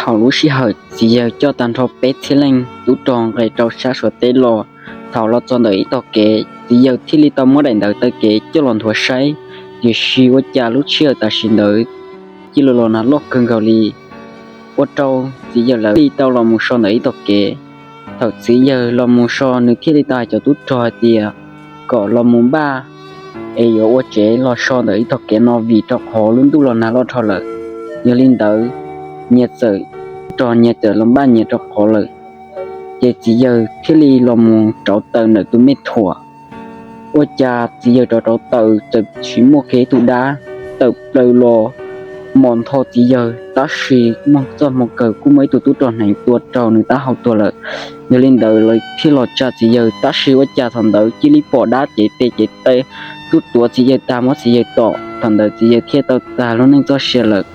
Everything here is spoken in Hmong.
Thaum lub sij hawm txiv yawg coj tag nrho peb txhiab leej tub rog nqes rau sab Suav teb los, thaum los txog ntawm ib tog kev, txiv yawg thiaj li tau muab daim ntawv taw kev coj los nthuav saib. Tiam sis ua cas lub sij hawm tam sim ntawd cia li los nag loj kawg nkaus li, ua rau txiv yawg lawv thiaj li tau los mus so ntawm ib tog kev. Thaum txiv yawg los mus so, nws thiaj li tau hais cov tub rog hais tias kom los mus npaj es yuav ua tsev los so ntawm ib tog kev no vim rau qhov lub ntuj los nag loj dhau lawm. Yog li ntawd, nyias txawm, tub rog nyias txawm los npaj nyias rau qhov lawm, ces txiv yawg thiaj li los mus rauv taws ntawm tus me thuam. Ua cas txiv yawg rauv rauv taws txawm tsis muaj kiag ib tug dab tawm plaws los mos ntho txiv yawg, tab sis muaj txoj hmoo kawg kuj muaj ib tug tub rog hneev tua rau nws taub hau tuag lawm. Yog li ntawd lawv thiaj los tsa txiv yawg, tab sis ua cas thaum ntawd cia li pom dab cev tes cev taw tuaj tuav txiv yawg tag, muab txiv yawg tom. Thaum ntawd txiv yawg thiaj tau tag lub neej txoj sia lawm.